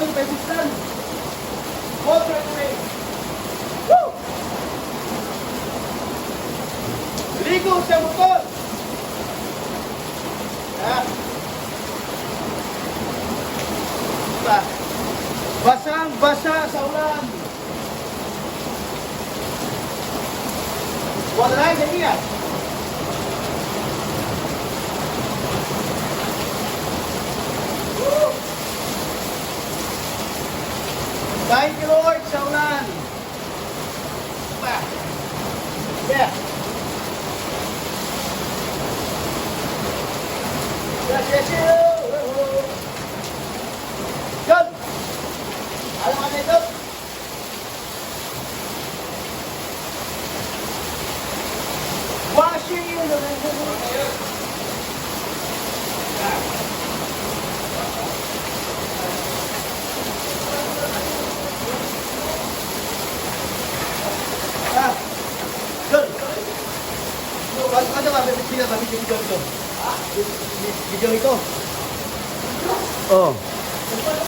Bagong pedestal. Water rain. Woo! Ligo sa motor. Ah. Diba? Basang basa sa ulan. Wala na ganyan. Woo! Thank you, Lord, sa ulan. Pa. Yeah. Yes. Good. Alam ka na ito? Washing in the river. Ah. Good. Ano ano ba? Video ba? Video video ito. Video ito. Oh.